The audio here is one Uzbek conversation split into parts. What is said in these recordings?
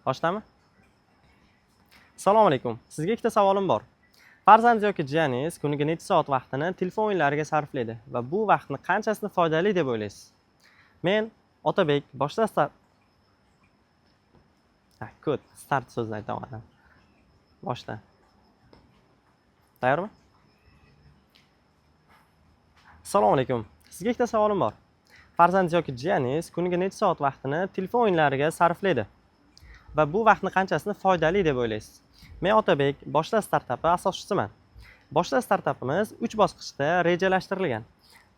Boshlami? Assalomu alaykum. Sizga ikkita savolim bor. Farzandingiz yoki jiyaningiz kuniga necha soat vaqtini telefon o'yinlariga sarflaydi va bu vaqtni qanchasini foydali deb o'ylaysiz? Men Otabek, boshla start. Ha, kod, start so'zini aytaman. Boshla. Tayyormi? Assalomu alaykum. Sizga ikkita savolim bor. Farzandingiz yoki jiyaningiz kuniga necha soat vaqtini telefon o'yinlariga sarflaydi va bu vaqtni qanchasini foydali deb o'ylaysiz? Men Otabek, Boshla startapi asoschisiman. Boshla startapimiz 3 bosqichda rejalashtirilgan.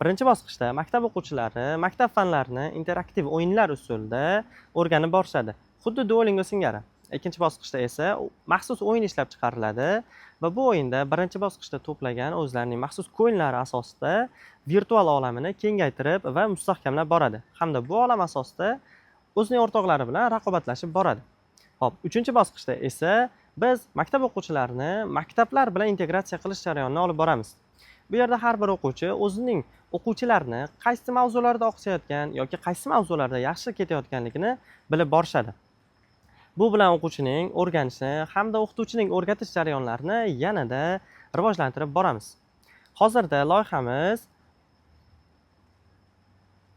Birinchi bosqichda maktab o'quvchilari maktab fanlarini interaktiv o'yinlar usulida o'rganib borishadi, xuddi Duolingo singari. Ikkinchi bosqichda esa maxsus o'yin ishlab chiqariladi va bu o'yinda birinchi bosqichda to'plagan o'zlarining maxsus coinlari asosida virtual olamini kengaytirib va mustahkamlab boradi hamda bu olam asosida o'zining o'rtoqlari bilan raqobatlashib boradi. Xo'p, uchinchi bosqichda esa biz maktab o'quvchilarini maktablar bilan integratsiya qilish jarayonini olib boramiz. Bu yerda har bir o'quvchi o'zining o'quvchilarni qaysi mavzularda oqsayotgan yoki qaysi mavzularda yaxshi ketayotganligini bilib borishadi. Bu bilan o'quvchining o'rganishi hamda o'qituvchining o'rgatish jarayonlarini yanada rivojlantirib boramiz. Hozirda loyihamiz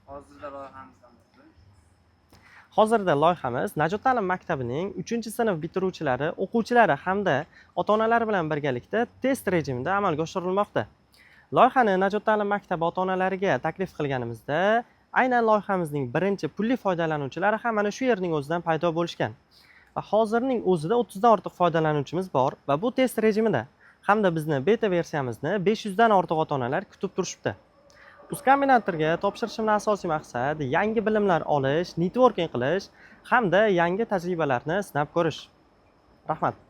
Hozirda loyihamizdan bo'ldi. Hozirda loyihamiz Najot ta'lim maktabining 3-sinf bitiruvchilari, o'quvchilari hamda ota-onalari bilan birgalikda test rejimida amalga oshirilmoqda. Loyihani Najot ta'lim maktabi ota-onalariga taklif qilganimizda, aynan loyihamizning birinchi pulli foydalanuvchilari ham mana shu yerning o'zidan paydo bo'lishgan. Va hozirning o'zida 30 dan ortiq foydalanuvchimiz bor va bu test rejimida hamda bizni beta versiyamizni 500 dan ortiq ota-onalar kutib turishibdi. Uzkombinatorga topshirishimdan asosiy maqsad yangi bilimlar olish, networking qilish hamda yangi tajribalarni sinab ko'rish. Rahmat.